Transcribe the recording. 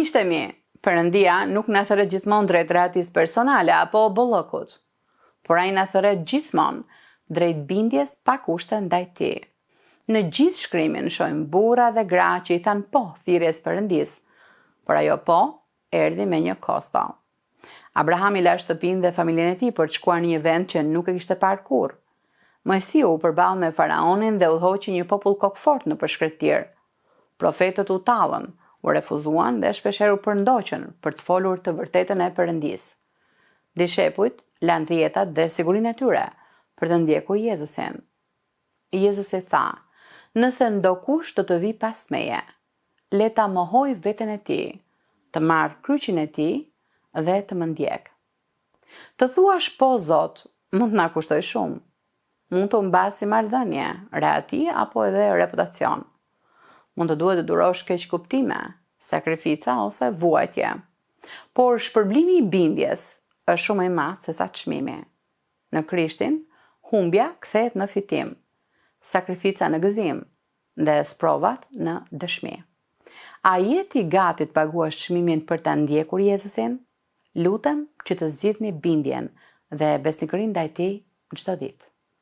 Miqtë e mi, Perëndia nuk na thërret gjithmonë drejt rehatisë personale apo bollëkut, por ai na thërret gjithmonë drejt bindjes pa kushte ndaj tij. Në gjithë shkrimin shohim burra dhe gra që i thanë po thirrjes Perëndisë, por ajo po erdhi me një kosto. Abrahami la shtëpinë dhe familjen e tij për të shkuar në një vend që nuk e kishte parë kurrë. Moisiu u përball me faraonin dhe udhëhoqi një popull kokëfortë nëpër shkretëtirë. Profetët u tallën, u refuzuan dhe shpeshherë u përndoqën për të folur të vërtetën e Perëndisë. Dishepujt lanë rrjetat dhe sigurinë e tyre për të ndjekur Jezusin. Jezusi tha, Nëse ndokush do të vijë pas meje, le ta mohojë veten e tij, të marrë kryqin e tij dhe të më ndjekë. Të thuash po Zot mund të na kushtojë shumë. Mund të humbasim marrëdhënie, rehati apo edhe reputacion. Mund të duhet të durosh keqkuptime, sakrifica ose vuajtje. Por shpërblimi i bindjes është shumë më i madh sesa çmimi. Në Krishtin, humbja kthehet në fitim, sakrifica në gëzim dhe sprovat në dëshmi. A je ti gati të paguash çmimin për ta ndjekur Jezusin? Lutem që të zgjidhni bindjen dhe besnikërinë ndaj tij çdo ditë.